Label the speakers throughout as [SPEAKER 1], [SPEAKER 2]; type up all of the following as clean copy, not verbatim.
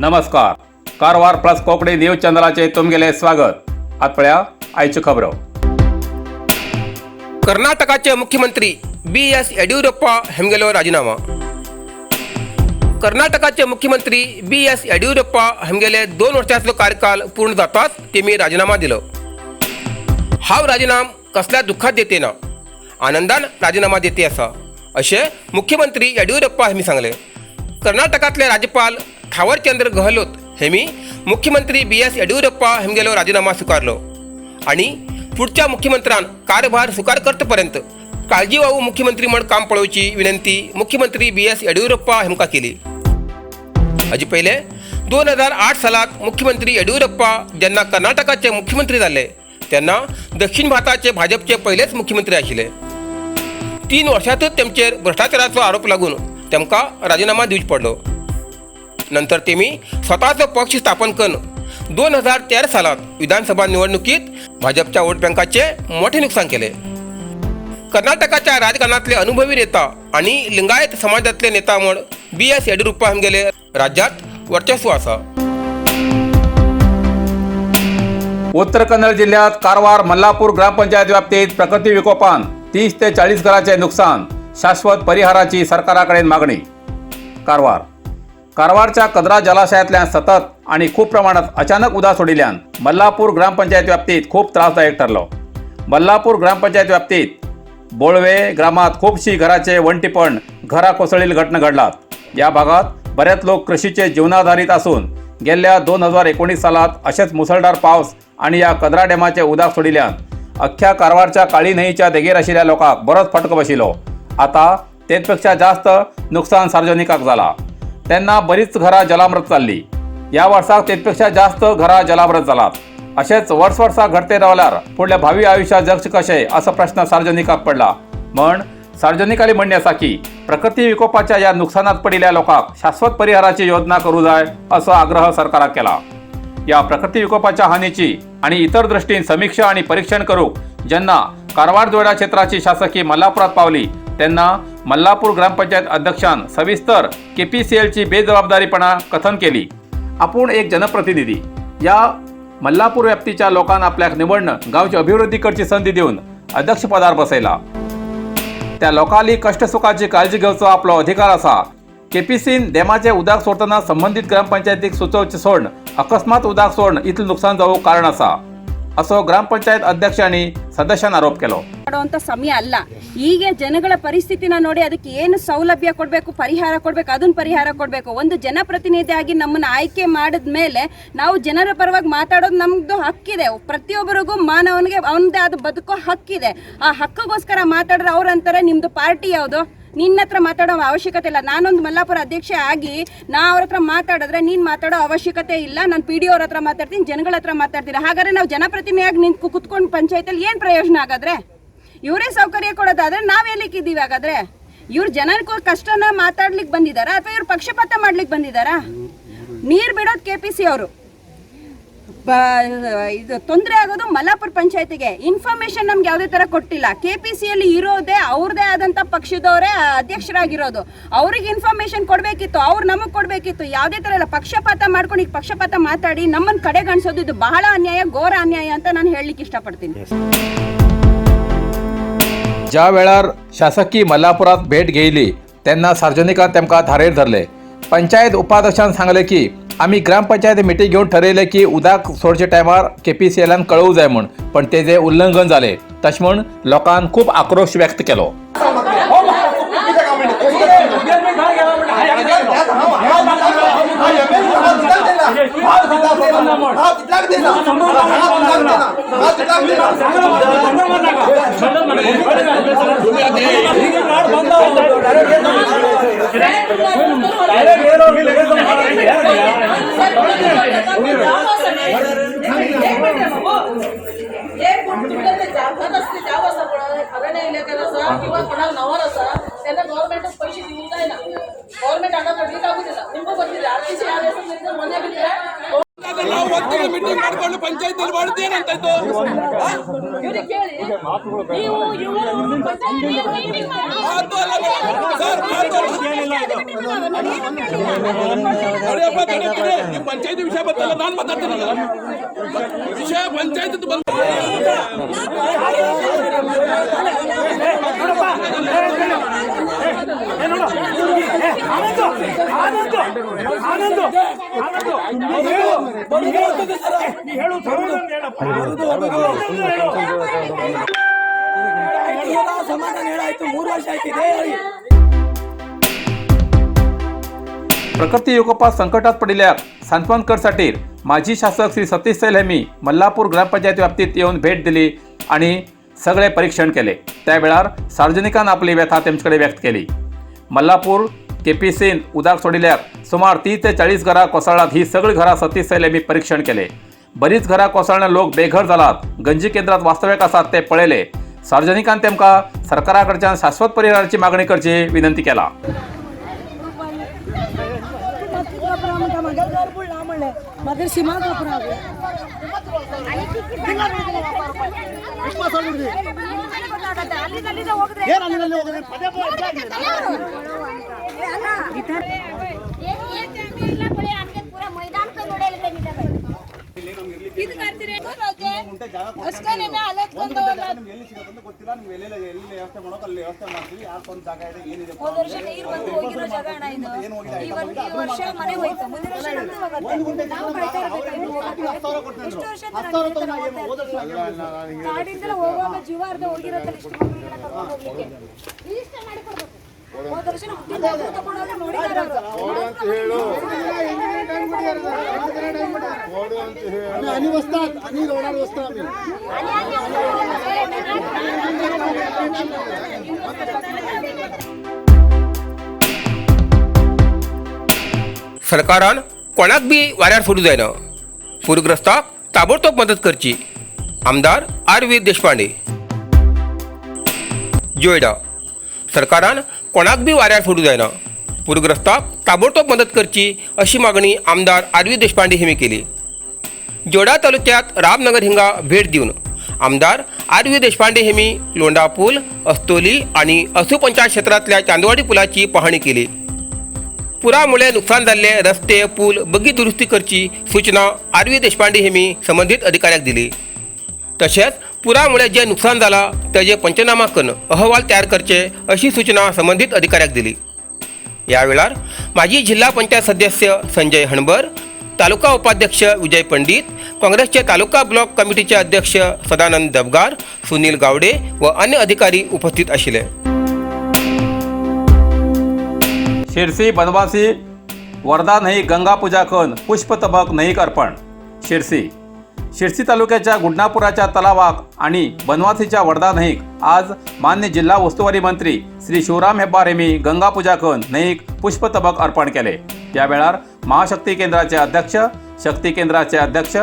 [SPEAKER 1] नमस्कार, Karwar plus Konkani news चॅनलाचेर तुमगेलें स्वागत. आतां पळया आयच्यो खबरो.
[SPEAKER 2] कर्नाटकाचे मुख्यमंत्री बी एस येडियुरप्पा हेमगेलो राजीनामा. कर्नाटकाचे मुख्यमंत्री बी एस येडियुरप्पा हेमगेले 2 वर्षांतलो कार्यकाल पूर्ण जाताच तेमी राजीनामा दिलो. हांव राजीनाम कसल्या दुःखात देते ना, आनंदान राजीनामा देते आसा, अशें मुख्यमंत्री येडियुरप्पा हेमी सांगले. कर्नाटकांतले राज्यपाल थावरचंद्र गहलोत हेमी मुख्यमंत्री बी एस येडियुरप्पा हेमगेलो राजीनामा स्वीकारलो आणि पुढच्या मुख्यमंत्र्यान कारभार स्वीकार करतपर्यंत काळजीवाहू मुख्यमंत्री म्हण काम पळोवची विनंती मुख्यमंत्री बी एस येडियुरप्पा हेमकां केली. हाजे पयले 2008 सालात मुख्यमंत्री येडियुरप्पा जेन्ना कर्नाटकाचे मुख्यमंत्री जाल्ले, तेन्ना दक्षिण भारताचे भाजपचे पयलेच मुख्यमंत्री आशिल्ले. 3 वर्षांतच तेमचेर भ्रष्टाचाराचो आरोप लागून तेमकां राजीनामा दिवचो पडलो. नंतर तेमी स्वताचो पक्ष स्थापन करून 2013 सालात विधानसभा निवडणुकीत भाजपच्या वोट बँकाचे मोठे नुकसान केले. कर्नाटकाच्या राजकारणातले अनुभवी नेता आणि लिंगायत समाजातले नेता म्हण बी एस येडियुरप्पा गेले राज्यात वर्चस्व आसा.
[SPEAKER 1] उत्तर कन्नड जिल्ह्यात कारवार मल्लापूर ग्रामपंचायत व्याप्तीत प्रकृती विकोपान 30 ते 40 घराचे नुकसान, शाश्वत परिहाराची सरकाराकडेन मागणी. कारवार कारवारच्या कद्रा जलाशयातल्यान सतत आणि खूप प्रमाणात अचानक उदक सोडिल्ल्यान मल्लापूर ग्रामपंचायत व्याप्तीत खूप त्रासदायक ठरलो. मल्लापूर ग्रामपंचायत व्याप्तीत बोळवे ग्रामात खूपशी घराचे वणटीपण घरा कोसळील घटना घडलात. या भागात बऱ्याच लोक कृषीचे जीवनाधारित असून गेल्या 2019 सालात असेच मुसळधार पावस आणि या कद्रा डॅमाचे उदक सोडिल्यान अख्ख्या कारवारच्या काळी न्हंयच्या देगेर आशिल्ल्या लोकांक बरोच फटको बशिलो. आता तेचपेक्षा जास्त नुकसान सार्वजनिकाक जाला. तेन्ना बरीच घरां जलामृत चालली. या वर्साक तेचपेक्षा जास्त घरां जलामृत जालात. अशेंच वर्स वर्सा घडते रावल्यार फुडल्या भावी आयुष्यात जगचें कशें, असो प्रश्न सार्वजनिकाक पडला. म्हण सार्वजनिकाली म्हणणें आसा की प्रकृती विकोपाच्या ह्या नुकसानात पडिल्ल्या लोकांक शाश्वत परिहाराची योजना करूं जाय, असो आग्रह सरकाराक केला. या प्रकृती विकोपाच्या हानीची आणि इतर दृष्टीन समीक्षा आणि परीक्षण करूक जेन्ना कारवार जोडा क्षेत्राची शासकी मल्लापुरात पावली, तेन्ना मल्लापूर ग्रामपंचायत अध्यक्षान सविस्तर केपीसीएलची बेजबाबदारीपणा कथन केली. आपूण एक जनप्रतिनिधी, या मल्लापूर व्याप्तीच्या लोकांना आपल्याक निवडणं गावची अभिवृद्धी करची संधी दिवन अध्यक्षपदार बसयला. त्या लोकांली कष्टसुखाची काळजी घेवचो आपलो अधिकार आसा. केपीसीन डॅमाचे उदक सोडतना संबंदीत ग्रामपंचायतीक सुचोवचें सोडून अकस्मात उदक सोडून इतलें नुकसान जावंक कारण आसा, असो ग्रामपंचायत अध्यक्ष आनी सदस्यान आरोप केलो.
[SPEAKER 3] ಮಾಡುವಂತ ಸಮಯ ಅಲ್ಲ. ಈಗ ಜನಗಳ ಪರಿಸ್ಥಿತಿನ ನೋಡಿ ಅದಕ್ಕೆ ಏನು ಸೌಲಭ್ಯ ಕೊಡಬೇಕು, ಪರಿಹಾರ ಕೊಡಬೇಕು, ಅದನ್ನ ಪರಿಹಾರ ಕೊಡಬೇಕು. ಒಂದು ಜನಪ್ರತಿನಿಧಿಯಾಗಿ ನಮ್ಮನ್ನ ಆಯ್ಕೆ ಮಾಡಿದ ಮೇಲೆ ನಾವು ಜನರ ಪರವಾಗಿ ಮಾತಾಡೋದು ನಮ್ದು ಹಕ್ಕಿದೆ. ಪ್ರತಿಯೊಬ್ಬರಿಗೂ ಮಾನವನಿಗೆ ಅವನದೇ ಆದ ಬದುಕೋ ಹಕ್ಕಿದೆ. ಆ ಹಕ್ಕಿಗೋಸ್ಕರ ಮಾತಾಡಿದ್ರೆ ಅವ್ರು ಅಂತಾರೆ, ನಿಮ್ದು ಪಾರ್ಟಿ ಯಾವುದು, ನಿನ್ನ ಹತ್ರ ಮಾತಾಡೋ ಅವಶ್ಯಕತೆ ಇಲ್ಲ. ನಾನೊಂದು ಮಲ್ಲಾಪುರ ಅಧ್ಯಕ್ಷೆ ಆಗಿ ನಾ ಅವ್ರ ಹತ್ರ ಮಾತಾಡಿದ್ರೆ, ನೀನ್ ಮಾತಾಡೋ ಅವಶ್ಯಕತೆ ಇಲ್ಲ, ನಾನು ಪಿ ಡಿ ಅವ್ರ ಹತ್ರ ಮಾತಾಡ್ತೀನಿ, ಜನಗಳ ಹತ್ರ ಮಾತಾಡ್ತೀನಿ. ಹಾಗಾದ್ರೆ ನಾವು ಜನಪ್ರತಿನಿಧಿಯಾಗಿ ನಿಂತು ಕುತ್ಕೊಂಡು ಪಂಚಾಯತಲ್ಲಿ ಏನ್ ಪ್ರಯೋಜನ? ಹಾಗಾದ್ರೆ ಇವರೇ ಸೌಕರ್ಯ ಕೊಡೋದಾದ್ರೆ ನಾವ್ ಎಲ್ಲಿಕ್ಕಿದ್ದೀವಿ? ಹಾಗಾದ್ರೆ ಇವ್ರು ಜನಕ್ಕೂ ಕಷ್ಟನ ಮಾತಾಡ್ಲಿಕ್ಕೆ ಬಂದಿದಾರಾ ಅಥವಾ ಇವ್ರು ಪಕ್ಷಪಾತ ಮಾಡ್ಲಿಕ್ಕೆ ಬಂದಿದಾರಾ? ನೀರ್ ಬಿಡೋದು ಕೆಪಿಸಿ ಅವರು, ಇದು ತೊಂದರೆ ಆಗೋದು ಮಲ್ಲಾಪುರ ಪಂಚಾಯತಿಗೆ. ಇನ್ಫಾರ್ಮೇಶನ್ ನಮ್ಗೆ ಯಾವುದೇ ತರ ಕೊಟ್ಟಿಲ್ಲ. ಕೆಪಿಸಿಯಲ್ಲಿ ಇರೋದೇ ಅವ್ರದೇ ಆದಂತ ಪಕ್ಷದವರೇ ಅಧ್ಯಕ್ಷರಾಗಿರೋದು. ಅವ್ರಿಗೆ ಇನ್ಫಾರ್ಮೇಶನ್ ಕೊಡಬೇಕಿತ್ತು, ಅವ್ರು ನಮಗೆ ಕೊಡಬೇಕಿತ್ತು. ಯಾವುದೇ ತರ ಇಲ್ಲ. ಪಕ್ಷಪಾತ ಮಾಡ್ಕೊಂಡು ಈಗ ಪಕ್ಷಪಾತ ಮಾತಾಡಿ ನಮ್ಮನ್ನ ಕಡೆಗಣಿಸೋದು, ಇದು ಬಹಳ ಅನ್ಯಾಯ, ಘೋರ ಅನ್ಯಾಯ ಅಂತ ನಾನು ಹೇಳಲಿಕ್ಕೆ ಇಷ್ಟಪಡ್ತೀನಿ.
[SPEAKER 1] ज्या वेळार शासकी मल्लापुरात भेट घेयली, तेन्ना सार्वजनिकान तेमकां धारेर धरले. पंचायत उपाध्यक्षान सांगलें की आमी ग्रामपंचायत मिटींग घेवन ठरयलें की उदक सोडचे टायमार केपीसीएलान कळोवंक जाय म्हूण, पण तेजें उल्लंघन जालें. तशें म्हूण लोकान खूब आक्रोश व्यक्त केलो.
[SPEAKER 4] एक तुमकां ते जागत असली जाव आसा पळय, खरें येयलें तें आसा किंवा कोणाक नवर आसा, तेन्ना गव्हर्मेंटाक पयशे दिवंक जायना. गव्हर्मेंट हांगा खंयची कागूद दिना. तुमकां कसली R T C R S मन्या कितें.
[SPEAKER 5] ನಾವು ಒತ್ತಿಗೆ ಮೀಟಿಂಗ್ ಮಾಡ್ಕೊಂಡು ಪಂಚಾಯತ್ ಮಾಡಿದ್ದು ಏನಂತಾಯ್ತು? ಮಾತು ಅಲ್ಲ ಸರ್, ಮಾತು ಅಲ್ಲ. ನೋಡಿಯಪ್ಪ, ತಡಿ, ತಡಿ. ನೀವು ಪಂಚಾಯತಿ ವಿಷಯ ಬರ್ತಲ್ಲ, ನಾನು ಮಾತಾಡ್ತೀನಲ್ಲ. ವಿಷಯ ಪಂಚಾಯತ್ ಬಂದ.
[SPEAKER 6] ಸಮಾಧಾನ ಹೇಳಾಯ್ತು, 3 ವರ್ಷ ಆಯ್ತಿದೆ.
[SPEAKER 1] प्रकृती विकोपात संकटात पडिल्ल्या सांत्वन करसाठी माजी शासक श्री सतीश सैल हेमी मल्लापूर ग्रामपंचायत व्याप्तीत येवन भेट दिली आणि सगळे परीक्षण केले. त्या वेळार सार्वजनिकान आपली व्यथा तेमचे कडेन व्यक्त केली. मल्लापूर केपीसीन उदक सोडिल्याक सुमार 30 ते 40 घरां कोसळ्ळात. ही सगळी घरां सतीश सैल हेमी परीक्षण केले. बरीच घरां कोसळ्ळ्यान लोक बेघर जालात, गंजी केंद्रात वास्तव्याक आसात ते पळयले. सार्वजनिकान तेमकां सरकारा कडच्यान शाश्वत परिहाराची मागणी करची विनंती केला.
[SPEAKER 6] मागीर सीमा कापरा.
[SPEAKER 3] ಹೋದ ವರ್ಷ ನೀರು ಬಂದು ಹೋಗಿರೋ ಜಾಗ ಅಣ್ಣ ಇದು. ಈ ಒಂದು ಈ ವರ್ಷ ಮನೆ ಹೋಯ್ತು, ಮುಂದಿನ ವರ್ಷ ನಮ್ದು ಹೋಗುತ್ತೆ. ನಾವು ಕಾಯ್ತಾ ಇರ್ಬೇಕಾಯ್ತು. ಎಷ್ಟು ವರ್ಷ ಕಾಡಿಂದಲೇ ಹೋಗುವಾಗ ಜೀವ ಅರ್ಧ ಹೋಗಿರತ್ತಲ್ಲ, ಇಷ್ಟು ಮಕ್ಕಳಿಗೆಲ್ಲ ಕರ್ಕೊಂಡು ಹೋಗ್ಲಿಕ್ಕೆ. ಹೋದ ವರ್ಷ ನಾವು ಹುಟ್ಟಿದಾಗ ತಗೊಂಡೋಗಿ ನೋಡಿದಾರೆ ಅವರು.
[SPEAKER 7] आणि बसतात आणि रोडार बसतात आम्ही.
[SPEAKER 2] सरकारान कोणाक बी वाऱ्यार सोडूं जायना, पूरग्रस्ताक ताबडतोब मदत करची. आमदार आर व्ही देशपांडे. जोयडा सरकारान कोणाक बी वाऱ्यार सोडूं जायना, पूरग्रस्ताक ताबडतोब मदत करची अशी मागणी आमदार आर व्ही देशपांडे हेमी केली. जोडा तालुक्यात रामनगर हिंगा भेट दिवन आमदार आर व्ही देशपांडे हेमी लोंढा पूल, अस्तोली आणि असू पंचायत क्षेत्रांतल्या चांदवाडी पुलाची पाहणी केली. पुरामुळे नुकसान जाल्ले रस्ते, पूल बगी दुरुस्ती करची सूचना आर व्ही देशपांडे हेमी संबंदीत अधिकाऱ्याक दिली. तशेंच पुरामुळे जे नुकसान जाला तेजे पंचनामा करून अहवाल तयार करचे अशी सूचना संबंदीत अधिकाऱ्याक दिली. या वेळार माजी जिल्हा पंचायत सदस्य संजय हणबर, तालुका उपाध्यक्ष विजय पंडित, काँग्रेसचे तालुका ब्लॉक कमिटीचे अध्यक्ष सदानंद दबगार, सुनील गावडे व अन्य अधिकारी उपस्थित आशिल्ले.
[SPEAKER 1] शिरसी बनवासी वर्धा न्हंयक गंगा पूजा करून पुष्पतबक न्हंयक अर्पण. शिरसी शिरसी तालुक्याच्या गुडणापुराच्या तलावाक आणि बनवासीच्या वर्धा न्हंयक आज मान्य जिल्हा वस्तुवारी मंत्री श्री शिवराम हेब्बार हेमी गंगा पूजा करून न्हंयक पुष्पतबक अर्पण केले. त्या वेळार महाशक्ती केंद्राचे अध्यक्ष, शक्ती केंद्राचे अध्यक्ष,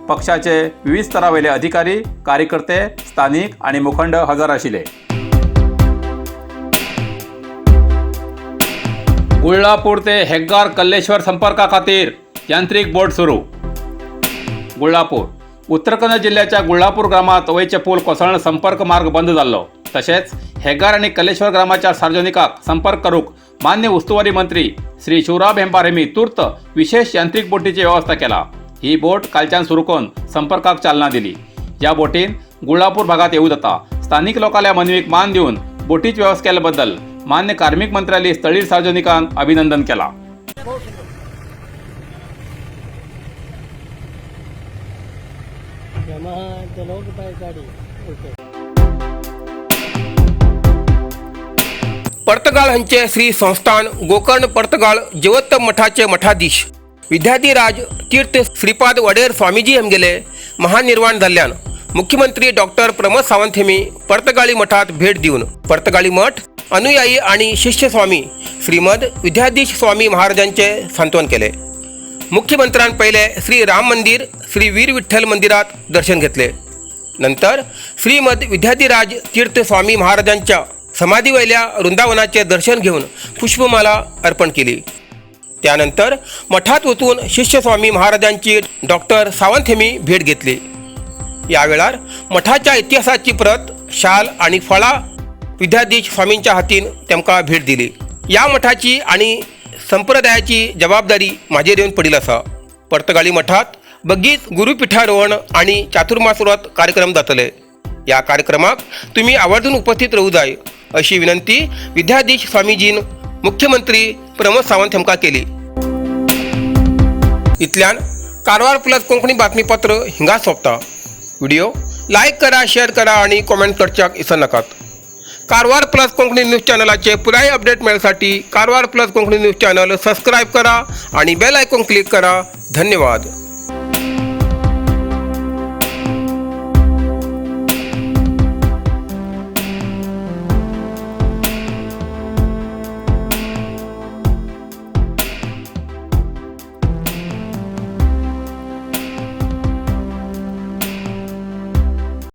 [SPEAKER 1] पक्षाचे विविध स्तरावयले अधिकारी, कार्यकर्ते, स्थानिक आणि मुखंड हजर आशिल्ले. गुळ्ळापूर ते हेग्गार कल्लेश्वर संपर्का खातीर यांत्रिक बोट सुरू. गुळ्ळापूर उत्तर कन्नड जिल्ह्याच्या गुळ्ळापूर ग्रामात वयचे पूल कोसळून संपर्क मार्ग बंद जाल्लो. तशेंच हेग्गार आनी कल्लेश्वर ग्रामाच्या सार्वजनिकाक संपर्क करूंक मान्य उस्तुवारी मंत्री श्री शिवराम हेंबार हेमी तूर्त विशेष यांत्रिक बोटीची व्यवस्था केला. ही बोट कालच्यान सुरू करून संपर्काक चालना दिली. ह्या बोटीन गुळ्ळापूर भागात येऊ जाता. स्थानिक लोकांल्या मनवीक मान दिवन बोटीची व्यवस्था केल्याबद्दल मान्य कार्मिक मंत्र्यांनी स्थळीय सार्वजनिकांक अभिनंदन केला.
[SPEAKER 2] पर्तगाळ हांचे श्री संस्थान गोकर्ण पर्तगाळ जीवोत्तम मठाचे मठाधीश विद्याधिराज तीर्थ श्रीपाद वडेर स्वामीजी हेमगेले महानिर्वाण जाल्ल्यान मुख्यमंत्री डॉक्टर प्रमोद सावंत हेमी पर्तगाळी मठात भेट दिवन पर्तगाळी मठ अनुयायी आणि शिष्य स्वामी श्रीमद विद्याधीश स्वामी महाराजांचे सांत्वन केले. मुख्यमंत्र्यान पहिले श्री राम मंदिर, श्री वीर विठ्ठल मंदिरात दर्शन घेतले. नंतर श्रीमद विद्याधिराज तीर्थ स्वामी महाराजांच्या समाधीवयल्या वृंदावनाचे दर्शन घेऊन पुष्पमाला अर्पण केली. त्यानंतर मठात वचून शिष्यस्वामी महाराजांची डॉक्टर सावंत हेमी भेट घेतली. या वेळार मठाच्या इतिहासाची प्रत, शाल आणि फळां विद्याधीश स्वामींच्या हातीन तेमकां भेट दिली. या मठाची आणि संप्रदायाची जबाबदारी म्हाजेर येवन पडिल्ली आसा. पर्तगाळी मठात बगीच गुरुपीठारोहण आणि चातुर्मास व्रत कार्यक्रम जातले. या कार्यक्रमाक तुम्ही आवर्जून उपस्थित राहू जाय अशी विनंती विद्याधीश स्वामीजीन मुख्यमंत्री प्रमोद सावंत हेमकां केली. इतल्यान कारवार प्लस कोंकणी बातमीपत्र हिंगा सोंपता. व्हिडिओ लायक करा, शेअर करा आणि कॉमेंट करच्याक इसर नाकात. कारवार प्लस कोंकणी न्यूज चॅनलाचे पुराय अपडेट मेळसाठी Karwar plus Konkani news channel subscribe करा आणि बेल आयकॉन क्लिक करा. धन्यवाद.